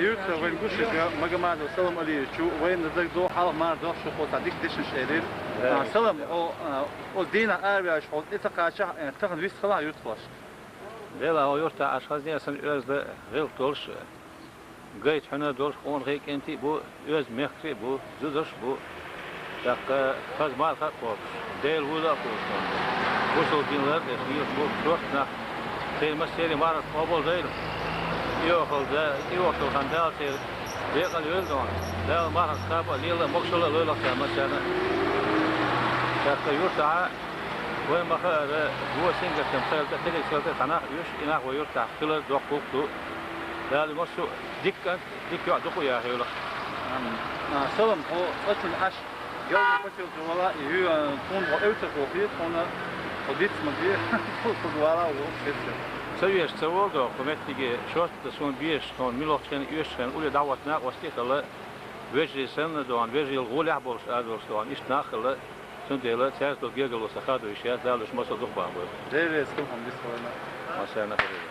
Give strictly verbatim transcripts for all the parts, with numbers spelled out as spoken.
Юртара вайна гуш вега Магомадов Салам Алиевичу, вайна дагадоагӀа хьалха мара дохуш хьо цхьа дика дешнаш элира. Да. А, Салам, хьо, а, оцу дийнахь араваьлча хьо тӀе ца кхачахь, а, тахана вист хилахь юртахошка. Дела, хьо юртахь Ӏаш хазне сан оьзда гӀиллакх долуш, гайта хьуьнар долуш, къонахий а кӀентий а бу, оьзда мехкарий а бу, зударий а бу. ТӀаккха хаза марха а кхобуш, Делан вуйла а кхуьуш, бусалба дин лар а деш, нийса бу шорта нах. Шайн массеран мархаш къобалдойла. ТӀехьа да, тӀехьа хан Дала церан декъала йойла дона. Дала мархаш кхаба а лела а, могушалла а лойла царна массарна а. ТӀаккха юртахь вай ма-хаара, вон сингаттам кхайла тӀе, кхидерг сел тӀе цхьа нах а оьшу, и нах вай юртахь хилар доккха гӀуллакх ду. Дала массо а дика кӀант, дика йоӀ дукха яхийла. Амин. А, Салам, хьо цкъачунна Ӏаш, Гелдин посёлке вала, и хӀуьа, тхуна хьо эвтар хьо хир, тхуна хьо диц ма де, тхуна вала а ву, эвтар. Ца веш ца волу доху, кху меттиге шорта суна безаш, тхуна муьлхачу хенахь, оьшучу хенахь улле дӀахӀотта накъостий а хилла, вежарий санна доху, вежарийла гӀолехь а болуш, ара долуш доху, иштта нах а хилла, цундела цаьрца долу гергарло сан хадо йиш яц, Дала уьш массо а дукха бахьана бойла. Дела реза хуьлда хьуна, дика хилла. Массарна а хуьлда.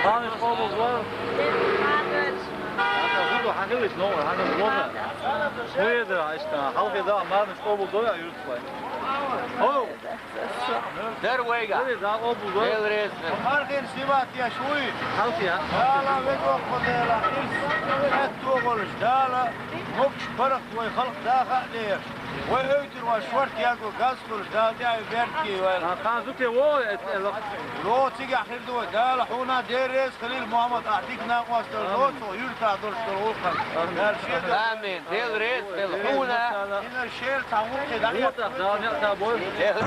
Марханаш къобалдора? Хьан хилла иштта новкъа, хьан хилла вогӀа? ХӀун ю дара, иштта, хьалхе дала марханаш къобалдора юртахой? Хьо! Дара вайга. Дара, да, къобалдора. Дела реза хила. Мархин сибат еш вуй. Хьалхе, а? Дала веза воккха Дела, ирс аьтто волуш, Дала могуш паргӀат вай халкъ даха а дехаш. Вай оьйтур вай шорта яго газ хуьлуш, Дала тӀаьхье беркате вай. А, кхана зуте вогӀу, э, э, ло. Ло цигахь хир ду вай. Дала хьуна Дела реза хилийла, Мухьаммад, ахь дика накъостал ло цо юьртахь долуш долу гӀуллакхана. Амин. Дала шен Амин. Дела реза хила хьуна. Хьуна. Хьуна шен цхьа гӀуллакхе дӀа. Дала некъ ца бойла. Дела.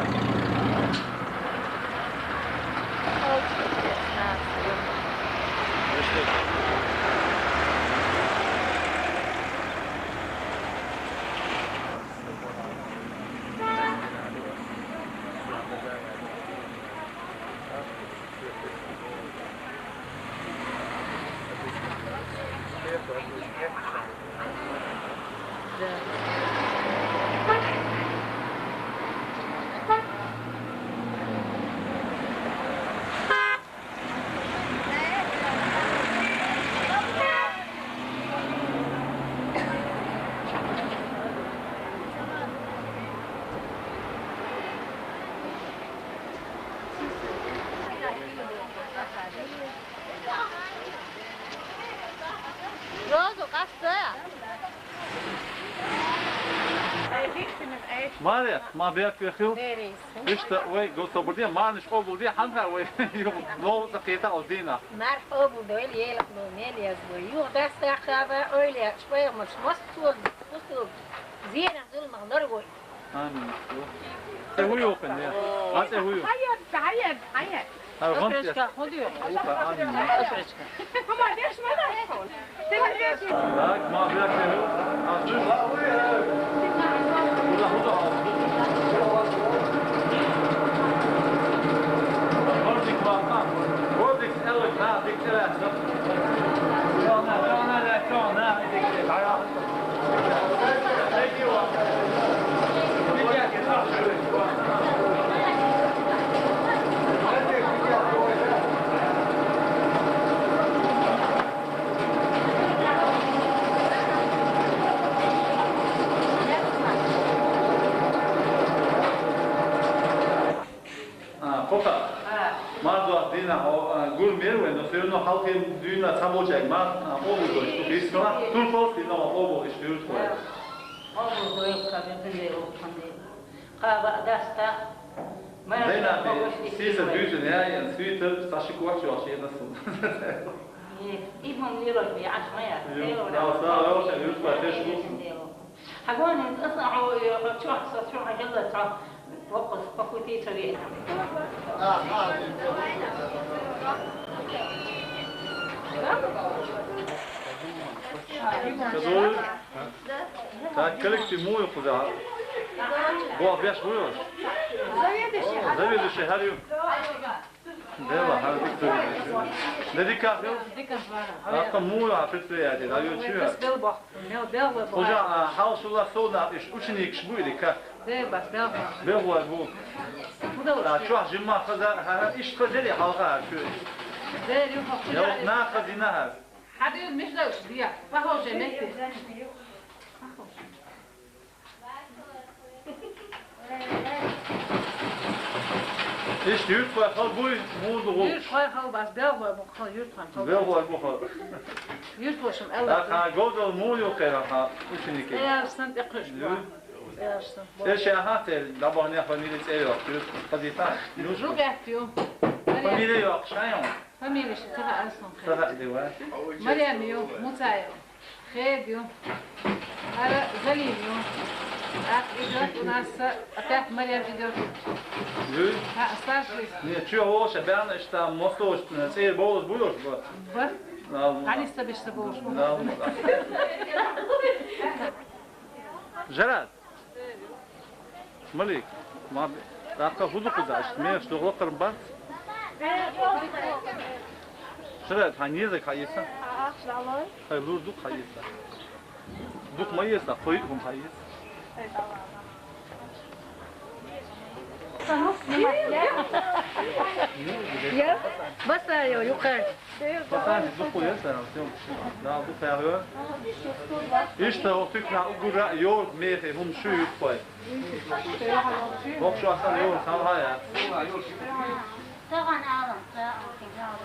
Роза, къасто! Мария, ма бехке хила. Берис. Иштта вай го собар де, марханаш къобалде, хьан хаа вай юха новкъа ца кхета оцу дийнахь. Марха къобалдойла, елакъ бо, мел язбо. Юха дас дахкаба, ойла яц, пайхамарш, мостагӀ, мостагӀ, зенах, зуламах ларвой. Амин. ТӀе хӀун ю хӀокхуьнан, я? Ма тӀе хӀун ю? Хьаерта, хьаерта, хьаерта. Хьара гӀант эцна. Хьо деш ма дай хьуна. Так, ма бехке хила. Ас дуьш. ХӀунда, хӀунда. Гортик ваха. Гортик элик, на, дик элик. А, Кхока, марханаш дийнахь хьо, а, гур мер вай, но всё равно хьалхе дуьйна цхьаболчаьрга марха, а, къобалдеш ду, хӀинца хила, тур полстина хьо къобал иштта юьртахой. Къобалдойла, кхабирдан дела, ухкан дела. Кхаба а даста. Зайнапе, сийсара дуьйцина яьй, свитер, цхьа ши корта йолуш, енасал. Э, и хӀума лелош бе, Ӏаш ма яц. Ю, Дела да, са ваьлла, юртахой теш бу. Хьагонин аса хьо, э, хьо чохь, со чохь хилла цхьа. Воккхас, похути ца ве. Ца дойла? Так, коллектив муха ю кхузахь? Бо беш вуй ош? Заведующий хӀара ю. Дела, хьан дика ду. Де дика хил? Дика вара. Акка мула предприятие, да, ю чуя? Бел бах. Мел бел бах. Уже, а, хьал шула сона иш ученикаш бу или как? Де бас бел бах. Бел бах бу. Куда? А, чуа жимма хаза, ха, иш хаза ли халха чу? Де, ю хо. Я вот на хазина ха. Хадир мишла уш диа. Похоже, метис. Иш юрт хой хал буй, муду гул. Юрт хой хал бас, бел хой бу хал, юрт хой хал. Бел хой бу хал. Юрт хошум, эл. Да, ха, гол гол му ю кера ха, ученики. Э, арсан, э, кыш бу. Ю. Э, арсан. Э, ше, аха, те, да, бо, не, фамилия, э, ю, юрт, хазита. Ю. Жугат, ю. Фамилия, ю, шайон. Фамилия, ше, сага, арсан, хе. Сага, де, ва. Мариам, ю, Муцаев. Хедю. Ара Залиню. Так, идёт у нас, э, опять Марьям идёт. Юй? А, старший. Не, чё, Волша, бяна, что там, мосту, э, цей болос будешь, вот. Б. Да, ну, Али да. Сабиш Саболш. Да, ну, да. Жарат. Малик, ма, дакка худу куда, аш, ме, что гло кармбан? Шред, ха, не за, ха, иса? Хай лур дук, ха, иса. Дук ма иса, хой хум, ха, иса. Я? Басаю, юкай. Пацанчик, духу я, сарам, всё. Да, духу я, я. Ишта, о, тыкна, угура, йор, мехе, хум, шу, юкпай. Бокшу, асан, йор, салгая. Таган алам, таган алам.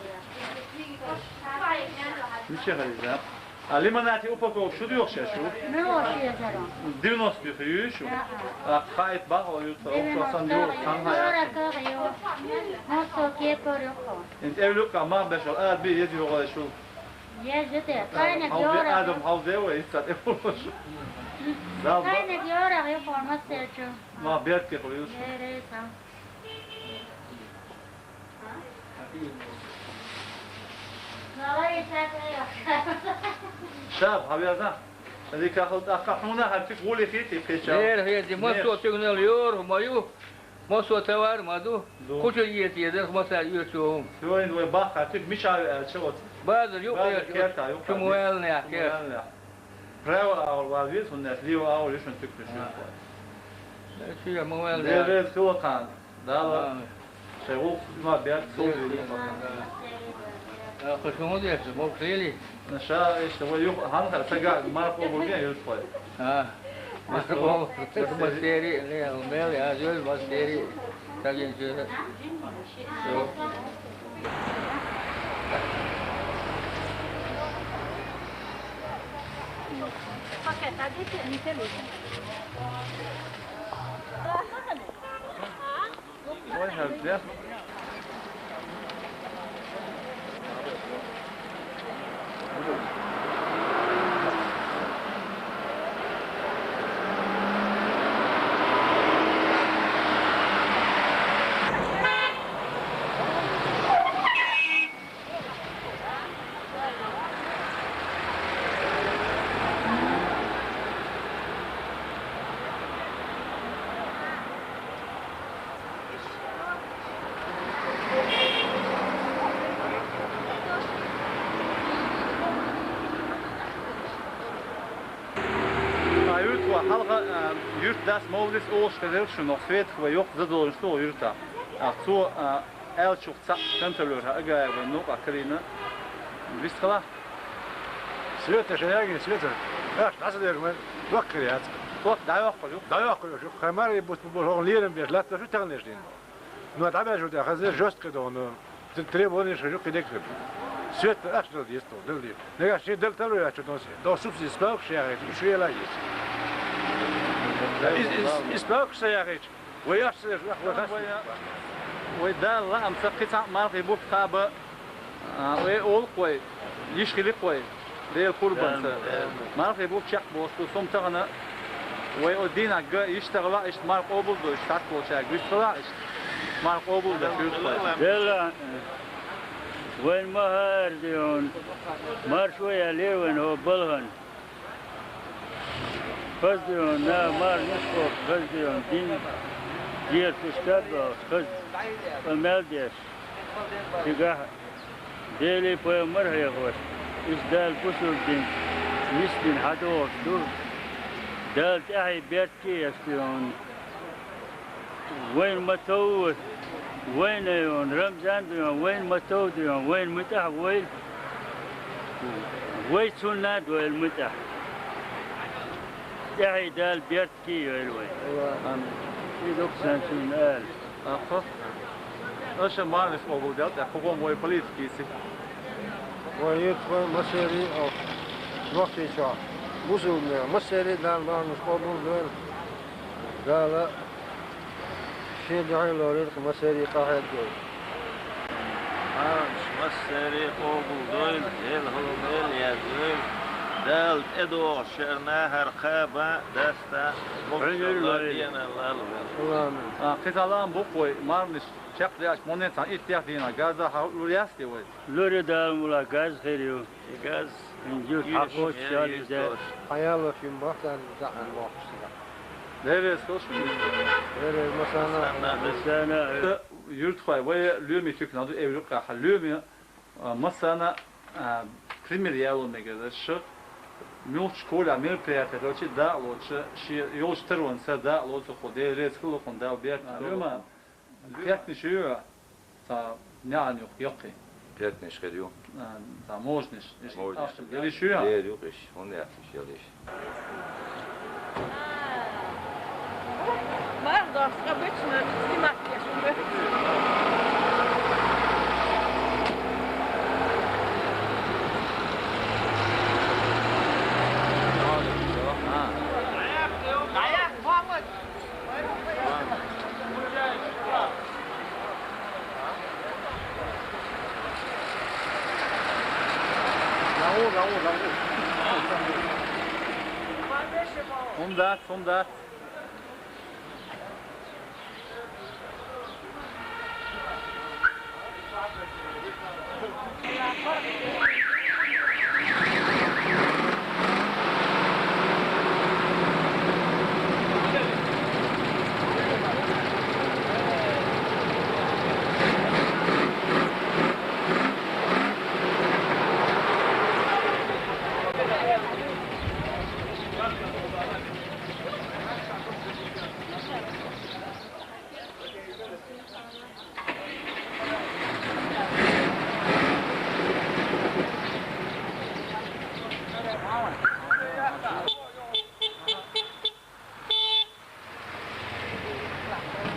Ничего нельзя. А лимонад и упаковка, шу дюк шу? Ну, вообще, заром. Девяносто дюк, ю, шу? Да. А хайт бах, о, ю, то, оксо, сан, ю, сан, хая. Сорок, ю. Ну, соке, порюхо. Ин эвлюк, а ма бешал, а, би, ези, ю, шу. Ези, те, хайнек, хау де, йора. Адам, хау де, ва, ин сат, эвлюк, шу. Да, ба- хайнек, йора, ю, формат, се, чу. Ма, бертке, хо, ю, шу. Бере, сам. Шаб, хавяза. Али кахал, а кахуна, хатик гули хити, печал. Нер, хити, ма со тюгнел йор, маю, ма со товар, ма ду. Ду. Кучу иет, иет, ма са ю чу. Сегодня двое бах, хатик, мича, э, чего? Базар, ю, базар, э, керта, ю, чумуэльная, керта. Чумуэльная. Право аул, вал вис, у нас лево аул, лишь он тюк пришел. Э, чу я, муэльная. Дерез хилакан. Дала. Шайгул ма бяк сол. Э, хошумуд яши, мокрели. Наша, ишта, ва юх, хан ха, сага, марко бурген, юш хой. А. Марко, мастери, не, умели, а, юш мастери. Таген чура. Всё. Пакет, а где? Не телефон. Ой, хавде. А юрт ва халха, а, юрт дас молодец олшка дерши, но свет хва йох задолжен что юрта. А цо, а, элчух ца контролер ха агая ва нука карина. Вистхала? Света, Шаягин, Света. Ах, дас дерг мен. Туак киряц. Туак дайвах палю. Дайвах палю. Хамар и бус бу лирам беш лат шу тагнеш дин. Ну, а дабя жута, хазер жёстко да, ну, требования шу кидек. Свет аш дал есть, дал есть. Нега ши дал тавлю я чудон се. Да субсидия справка ши я, шу ела есть. Из, из, из справка ши я. Вай, аш се, ах, вай, аш. Вай, да, ла, ам са кица мархи бух таба. А, вай, ол кой, иш хили кой. Дел курбан са. Мархи бух чак босту, сом тагана. Вай, о дина га, иш тагла, иш марх обул до, иш так получая. Гуш тагла, иш марх обул да, шур кой. Дела, вайн махар дион. Марш вай, а левен, о балхан. Хазион, на, мар, нишко, хазион, дин, дер, тушкадо, хаз, амелдеш. Цигахь Деле пайхамар хьехош, иза Дала бусург дин, нисдина хьадогӀуш ду. Дала тӀаьхье беркате еш ду хьуна. Вайна ма тов, вайна йона Рамзан ду хьуна, вайна ма тов ду хьуна, вайна муьтӀахь войла. Вай цунна а дойла муьтӀахь. ТӀаьхье Дала беркате йойла вай. Амин. И дукха сан цунна ала. Аха. Аша марнаш къобалдел, тӀаккха кху гӀон вай политики йиси. Вай юрт вай массерий, о, Нохчийчохь. Бусулба нах массерий Дала марнаш къобалдойла. Дала шен дуьхьа лорийла кху массерий къахьегдойла. Марнаш массерий къобалдойла, Дела хьо мел яздойла. Дала тӀедогӀучу шерна хӀара кхаба, даста, мукшалла, Ӏуьйралла, дийна лалла. Амин. А, кхин цхьа лаам бу-кх вай марнаш. Чекхдеш, мунен цхьа иттех дийнахь газа хьалур яц те вай? Лур ю Дала мула газ хир ю. И газ. Ин юрт хьакхочуш ял иза. Хьаяллаш ю бахтан дахьан бохуш сага. Деррес хилш ю. Деррес масана. Масана. Э, юртхой, вай лоьми туькна ду эвлю къаха. Лоьми, а, масана, а, пример яло мегар шу. Муьлхачу школа мероприятие долчи да лоцу, ши йолчу тарван са да лоцу ху. Деррес хилу хун дал бертна. Лоьма. Пятница ю, цхьа неӀан юха йоккхий. Пятница хир ю. А, цхьа можнаш, иш Можнаш. Ахча, гали шу? Лер ю, иш, хӀунда яц иш, ял иш. Мар дас, обычно снимать я, чтобы. А. Даяр, Мохьмад! ХӀума дац, хӀума дац.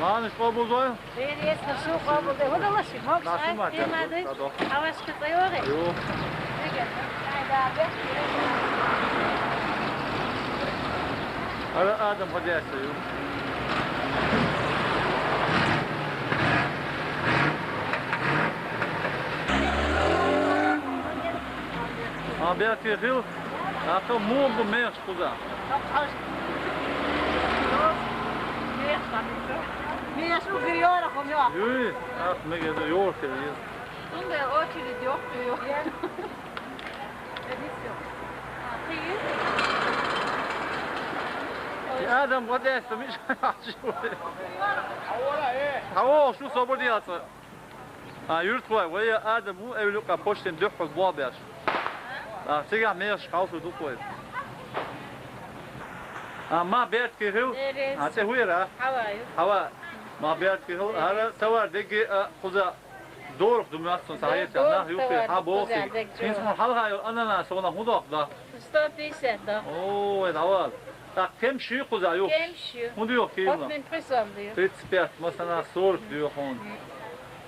Марнаш къобалдойла? Деррес шу къобалдойла. ХӀун далаш, могаш Насима, ай, кема ду? Хьавашка цӀайогӀи? Ю. Ара Адам хьо деш ю. А, бертий хила, а то муха бу мехаш кхуза. Мехаш угар йора хӀума йо. Юй, ах, мега ду йора хила йиз. Цундела очередь йоккха ю. Адам гӀо деш ду миша. Хьаво, шу собар дияца. А, юртхой, вай Адам ву, эвлукъа почтен дуьххьал бохбеш. А, цигахь мехаш хьалсу дукхой. А, ма бертки хил? Деррис. А, цӀе хӀу яра? Хьава ю. Хьава. Ма бертки хил. Деррис. ХӀара товар дегги, а, кхуза дорах ду моьттун, ца хьаьца, нах юххе, хьа бохи. ХӀинца хьалха йо ананас, вона хӀун дох да? Сто пятьдесят да. О, вай давал. Так, кемш ю кхуза юххе? Кемш ю. ХӀун ду юххе? Хьот мин присом ду. Тридцать пять, масана сорок ду хьуна.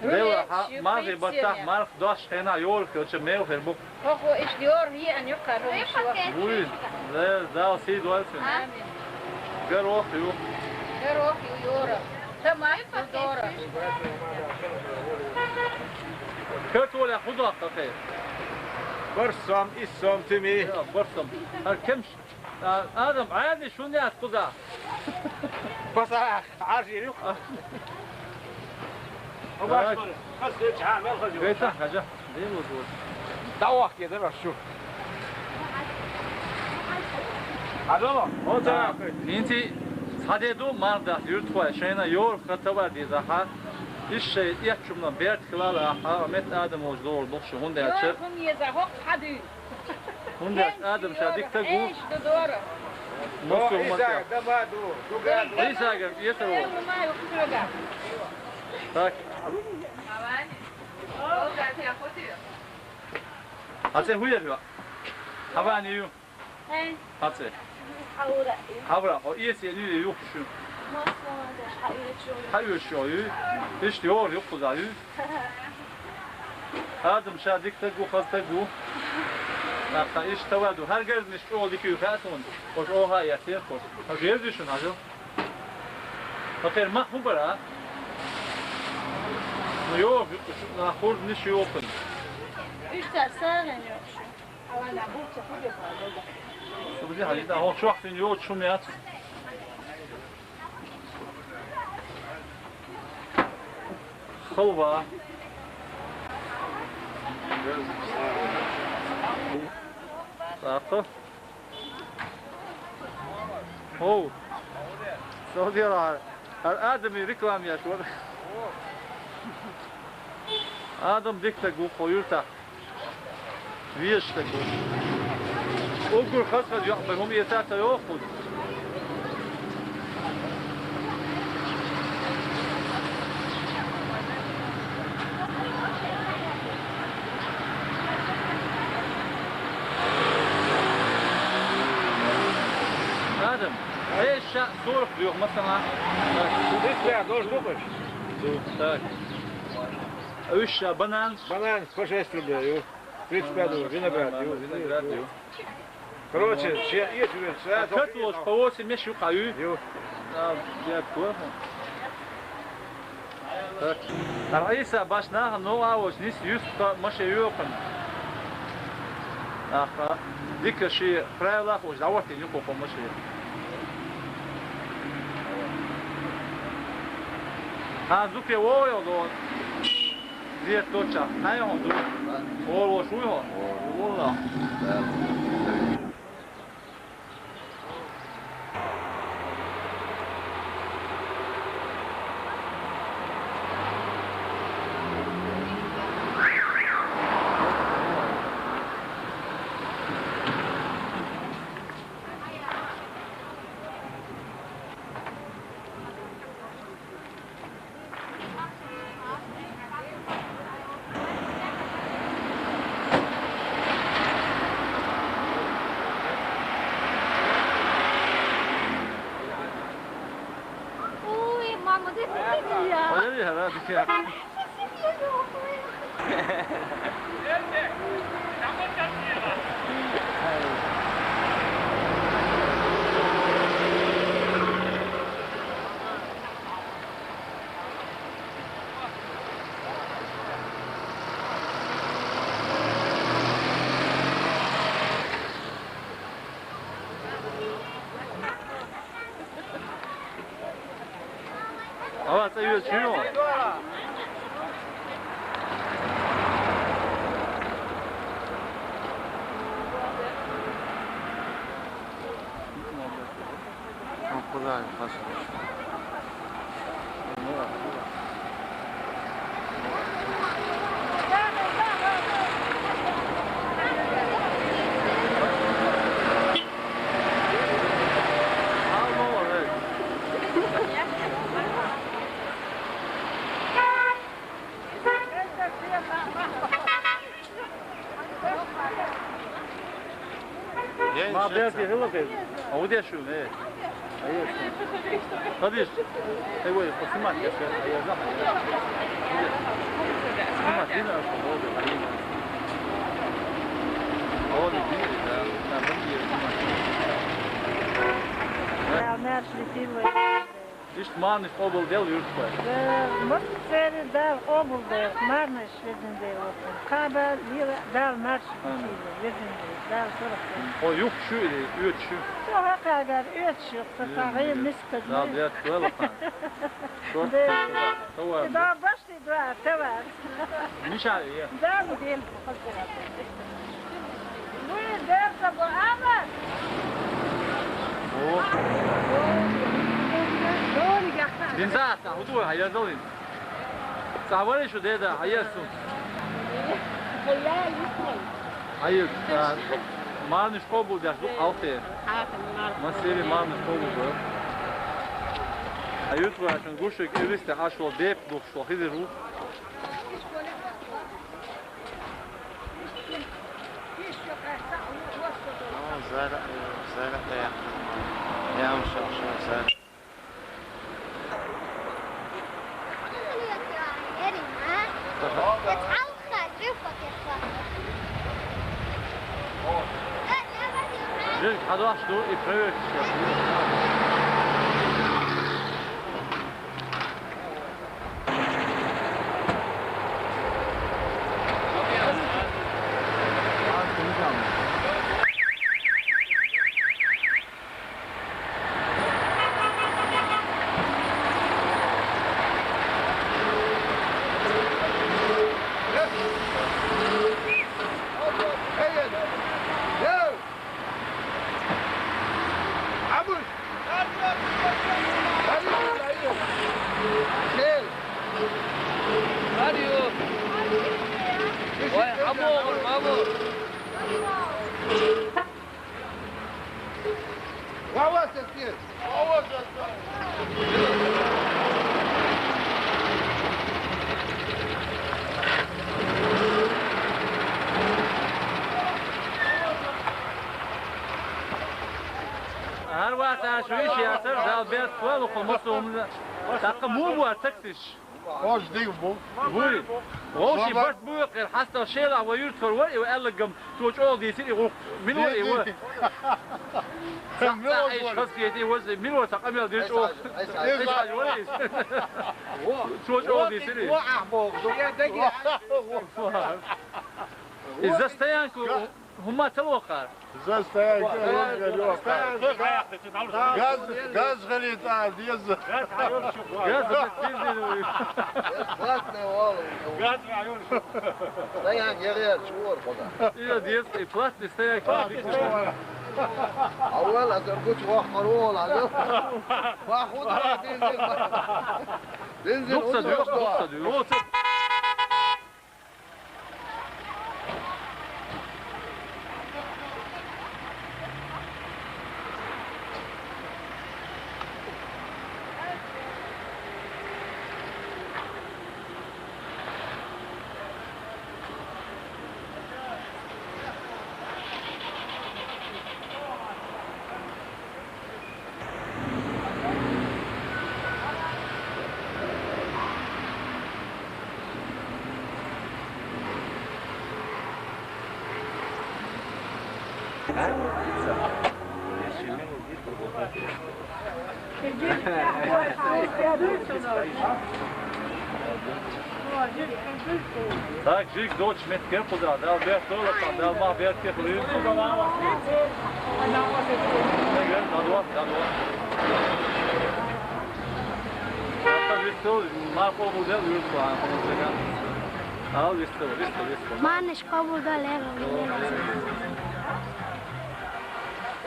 Дела, хьа, мархи баттахь, марх дош хьена йорах йолча мел хир бу. Хо-хо, иш йор, йиъан юккха румаш ю. Вуй, ле, Дала сий дойла цуьнан. Амин. Горох ю. Горох ю, йора. Томат ю, дора. Картоля худох какая? Барсом, иссом, тими. Я, барсом. А кемш А, Адам, Ӏаьрни шун яц кхуза? Баса, Ӏаржийрих. Гайта, хажа, дем лузвуз. Давах кедар ашу. Адало, о, А, да. ХӀинций цхьа де ду, марх дац, юртхой, шайна йора хатава деза, хьа? Иштта шоай эччумна беркат хилалахь, хьа метта адам волчу догӀур ду шу, хӀунда аьлча? Йо, хӀун еза, хӀокху хьан дуьйна? ХӀунда аьлча адам ша дика стаг ву. Эш ду дора. Массо а Ӏийсага, ма ду, дуга ду. Ӏийсага эсар ву. Так. Хьан цӀе хӀун яра хьо? Хьавани ю? Хьан цӀе? Хьавра. Хьавра, хьо эсен юй, юхуш ю? Хьан оьшуш ю? Иштта йора юххузахь ю? Адам ша дика стаг ву, хаза стаг ву. ТӀаккха иштта товар ду. ХӀара гарнаш чӀогӀа дика ю хаьа суна. Оцу оха а яцара кхо. Хьажа, гӀерзий шуна, хьажа? Хьо кхера мах хӀун бара? Ну, йо, нах хурдниш йохуна. Уьш цара сагӀина йохуш ю. Шу биза хьажа, хьо чохь цуьнан йоцуш хӀума яц. Халва. ТӀаккха. Хьо. Сов дела, хӀара Адаме реклама еш вара. Адам дика стаг ву кху юьртахь. Везаш стаг ву. Уггар хаза-хаза йоккхуш хӀума эца ца йоху кхуза. Адам, эй, ша сорок лоьху, масала. Так. Тридцать пять должен быть. Так. А уьш ша банан? Банан по шесть рублей, ю. Тридцать пять ю, виноград, ю. Виноград, ю. Короче, шен эца вен, ша. Картош по восемь меш ю кху, ю? Ю. А, я понял. Так. ТӀаккха Ӏийса баш нахана новкъа а волуш, нис юьстах машен йоькхуна. ТӀаккха дика шен правилах а волуш, дӀахӀоттийна ю кху машен. Хьан зупе вогӀу йо, до? Зерт доцчахь, хьан йо хьуна ду? ВогӀур волуш вуй хьо? ВогӀур. Ой, мама, ты сидишь? Ой, я рад, я. Ава, цӀа йоьду чуьйо? Ну, куда им пошёл? Ма берди хила бе. А удеш ю, э? Подожди. Эй, ой, поснимать, я сейчас, я знаю. Снимать, не надо, что долго, а не надо. А вот и видели, да, там другие снимать. Да, наш летим. Иштта марнаш къобалдел юьртахой. Э, массо церан Дала къобалдел, марнаш везан Дела воккхун. Кхаба лела Дала марш везан Дела, везан Дела, Дала сурах. Хьо юххуш ю или оьцуш ю? Со хьакхагара оьцуш ю, ца гӀийла мисказ. Дала дерт вела хан. Шорт. Товар. Да, башти два, товар. Миша, я. Да, ну, дел. Динза, та, худой, а я залин. Цхьа варий шу, деда, хьаэца цунца. Хьаэца, а, марнаш къобалдеш ду хьалхе. Ма сири марнаш къобалдо. Хьаюрт вай шун гушиг, и висте хьашо бепа духшо хизир ву. О, зара, зара, я. Я, ушо, ушо, зара. Жир хьадош ду и проверка. ХӀара вац аша виш яцар, Дала беркат вала хӀу масса хӀумана. ТӀаккха муха бу ара таксиш? Ош диг бу. Вуй. Вовший барт бу, кхер хьастал шелахь вай юртхор вара, и вай аьлларгам, цо чӀогӀа дийцира и гӀуллакх. Мила вара и ва? Мила вара? Хазкети ваза, мила вара цхьа къамел дир чӀогӀа? Эс хьажа вара иза. Цо чӀогӀа дийцира и. Иза стоянка ХӀума ца лохар. Застаянка лохар. Газ, газ гӀалин тӀа деза. Газ, бензин. Платный вал. Газ гӀайон. Стоянка яр чур худа. Ира деза, и платный стоянка. Платный стоянка. Аввал азар гуч вахт парол, азар. Ма худа бензин. Бензин. Дукса дюк, дукса дюк. Так, жиг дочь мет кер куда, дал бер тола, дал ма бер кер хлин. Дадуа, дадуа. Ма къобалдел, юрт ва, ан хонсага. Ал вистел, вистел, вистел. Марнаш къобалдел, эва.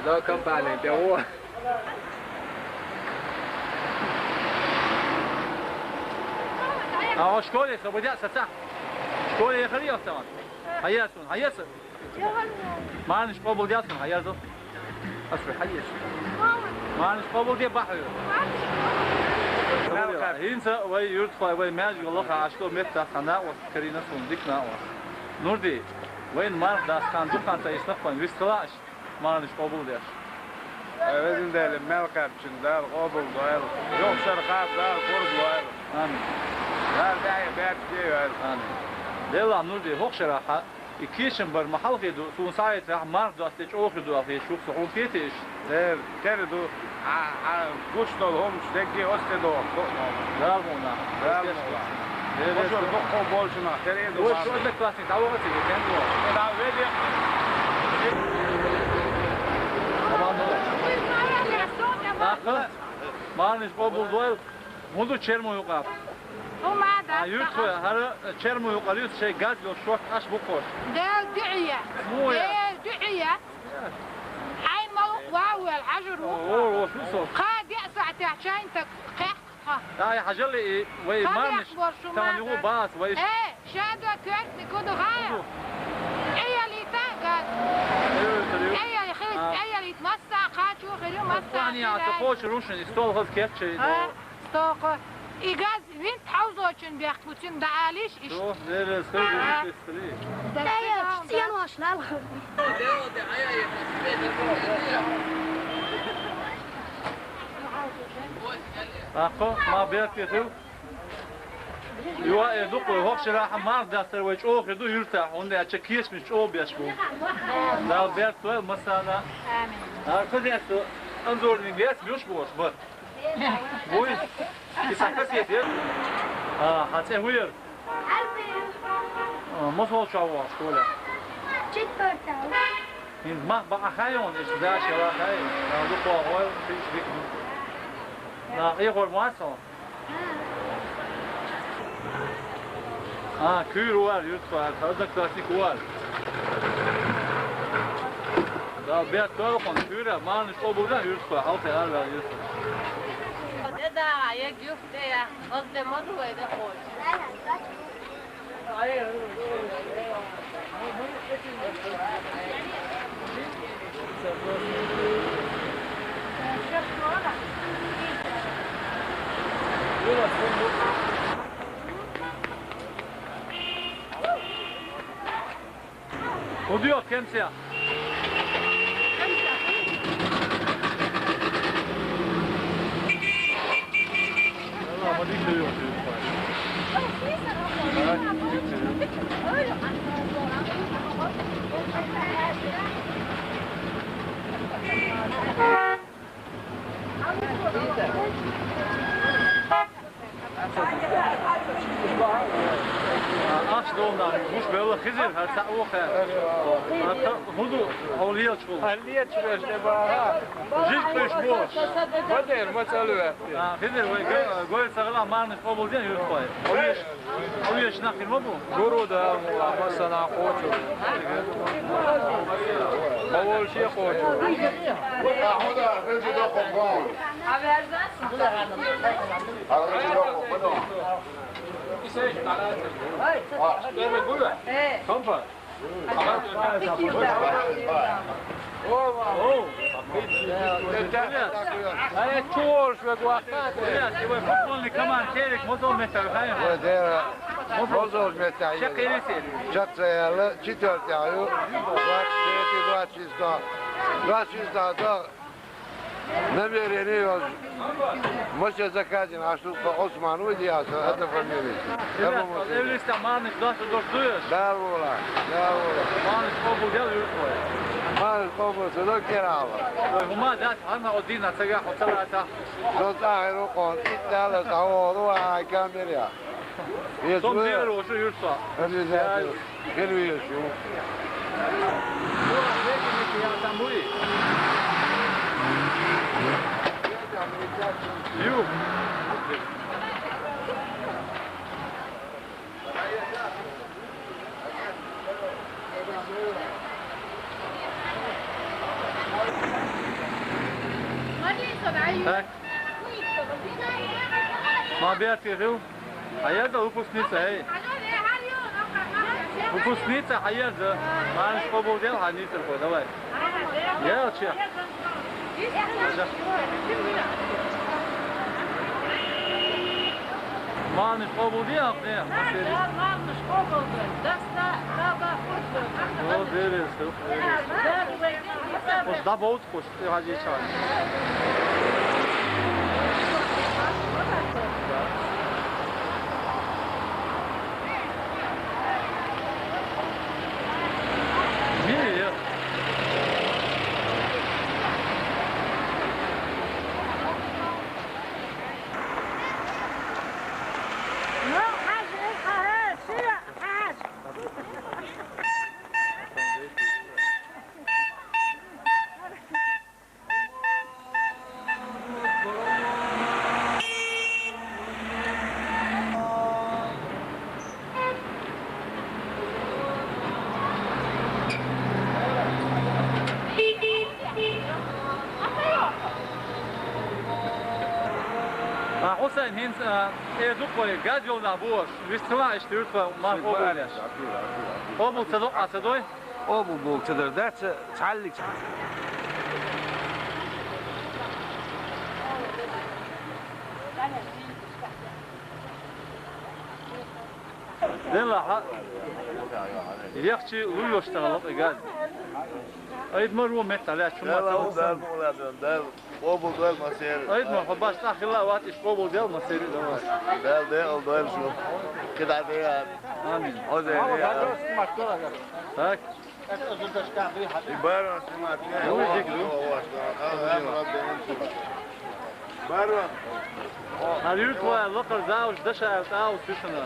Да, компания, пиво. А, школе, освободятся, ца. Школе ехали, автомат. Хьаэца, хьаэца. Марнаш къобалдел, хьаэца. Ас вай хьаэца. Марнаш къобалде бахьа. ХӀинца вай юртхой, вай маьждиге лаха, ашло метта хьа накъост карийна суна, дика накъост. Нурди, вайна марха дац хьан дукханца исна кхойн, вистхилаш, марнаш къобалдеш. Ай, везан Дела, мел кхаьбчун Дала къобалдойла, йоккха шера кхаба Дала пурбойла. Амин. Дала дӀа а беркате йойла. Амин. Делахь, Нурди, хӀокху шарахь хьа и кечам бар ма хьалхе ду, суна схьаэцахь, марха доцу тӀе чӀогӀа хир ду аьлла хеташ ву-кх со, хьуна хетий иштта? Э, кхера ду. Хьан, хьан гуш долу хӀуманаш дегге оцу тӀе доху, со а ма. Дала мукъ лахь. Дала мукъ лахь. Дела. Ошура дуккха болчунах кхера а ду. Вай марха. Шу одноклассник дӀавахара цига, кхин а ду. ДӀа велла. ТӀаккха марнаш къобалдойла. ХӀун ду чермо юкъа? ХӀума дац. А, юртхой, хӀара чермо юкъара юьсу шайн газ йолуш шорта Ӏаш бу кхош. Дела дуьхьа я. Муха я? Дела дуьхьа я. Хьайн малух ван вел хьажур ву. О, о, о, шу со. Кхаа деа сахьтехь чайна таг кхехках Ай, хьажал и вай марнаш, тан югу баас вай. Э, шадо кёртни куду хая. Куду. Эй, алита, гад. Эй, алита. Эй, алита, эй, алита, масса, качу, хирю, масса. Кухня, а то хочешь рушен, и стол хаз кетче, и А, до. Стоко. И газ винт хьаузочун бяхкуцин да алиш, иш. До, верес, хаз, А. Верес, хаз. Да, я, стен ваш, лал. Акъо, ма беркету. Юа э дукъу, хохшира хамар дастар вай чӀоохи ду юрта, онда ача киешмиш чӀоохи беш бу. Дал берк той масана. Амин. Аркадесту, анзорни гес мюш бош, бат. Буй, и сахасет, э? А, хацэ хуер. А, мосол чаво, школа. Четвёртая. Ин мах ба ахайон, иш да шела хай. На луко гол, фиш бик. На ихор масон. А, кюр вар, юрт вар, одноклассник вар. Да, бер толкон кюра, ман что буду, юрт вар, алты ар вар, юрт вар. Деда, я гюфте я, возле модулы да ходит. Удио кемсия. Аш долна, муш бела хизир, хар са уха. Ата худу, хавлиячул. Хавлиячул, баха. Жиж пеш бо. Бадер, мацалуя. А, хизир, вай, гой, гой, сагла, марниш, побулдин, юрт пай. Хавлияч. Хавлияч нахин ма бу? Гуру да, мула, масана хочу. Хавлияч хочу. А, худа, хинжи да хобон. Компа. Ай, чур, шве гуахтат. Футбольный команд, Терек, мозол метр, хай. Мозол метр. Чаксаяла, четвёртый аю. Двадцать третий, двадцать шестой. Двадцать шестой, да. Намерение ёз. Мосе заказин, а что по Осману идеаса, это фамилия. Ребят, Эвлиста марниш дасу дос дуеш? Да, вола, да, вола. Марниш обул дел юртвой. Марниш обул садо керала. Ой, хума дас, хана один на цега хоцалата. Дос ахиру кон, итала савору, а камеря. Том дивер ошо юртва. Обязательно. Первый ещё. Ю. Так. Ма бяхъ тиру. Хьаярда выпускница, эй. Выпускница, хьаярда. Марниш къобалдел, хьанисар хой, давай. Я, че. Марниш къобалдел, ахъне. Марниш къобалдел. Даста, даба, футбол. О, дерес, дерес. Даба, Хош, ты гази чай. Мили, я. Ну, хаж, хаж, хаж. ХӀинца, а, э, дукха вай, газ йолу нах бу аша. Вистхила иштта юрт вай, ма къобал деш. Къобал ца до, а ца дой? Къобал бу ца дар дац, цхьаллиг. Делахь, легчи луйош тахана лакъиган. Айд ма ру метта лаьчу ма Дала ца у, Дала ма лазан, Дала къобал дойла ма сер. Айд ма, хо баш тахила ват иш къобал дел ма сер да вас. Дала де ал дойла шу. Кида де я. Амин. О де я. Так. И барон снимать. Ой, дик ду. Барон. Хьан юрт вай лакхара завуш дашайл тӀаву сисана.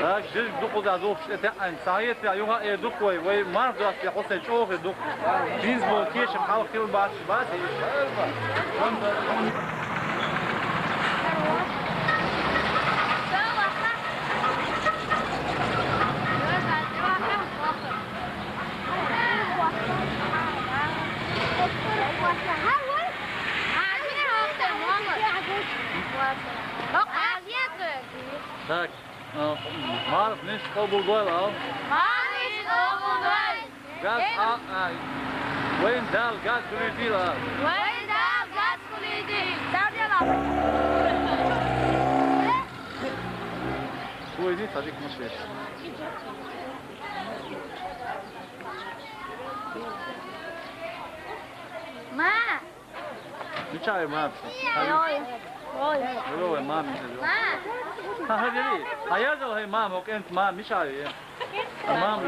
Так, жирг дукха да духуш тӀе таьӀна, схьаетта юха э дукха вай, вай марх доцу я хӀусай чӀогӀа дукха. Бизбол кеша хьал хила бац, бац. Так, а, марх ниш къобал дойла ал. Марх ниш къобал дойла. Газ, а, а, вайн Дала газ хуьлуьйтийла. Вайн Дала газ хуьлуьйтийла. Вай ди цадик машеш. Ма! Мича ю мам? Ой. Ой. Ой, мам. Ма! Ха, ха, гери. Хьан язал хӀай мам, хӀокху кӀентан мам, мича ю? Мам.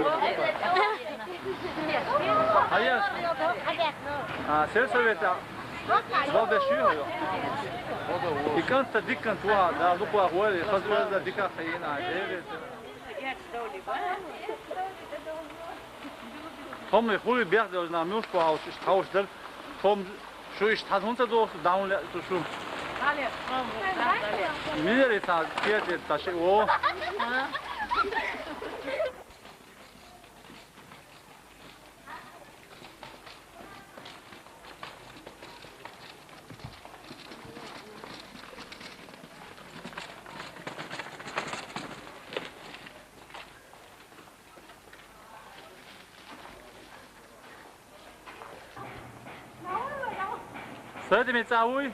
Хьан яз? А, сельсовета. Вал беш ю хьо? И кӀант дика кӀант ву хьан, да, лукъах вали, хаза веза дика хьийна, а, деве. Хьо ма хули бех девза, муьлш бу хьовш, иштта хьовш дара. Хьо ма Шу иштта хьан хӀунда ца доху, даун леа цу шу? Милера ца кхетира ца шиъ во? Садами цӀа вуй?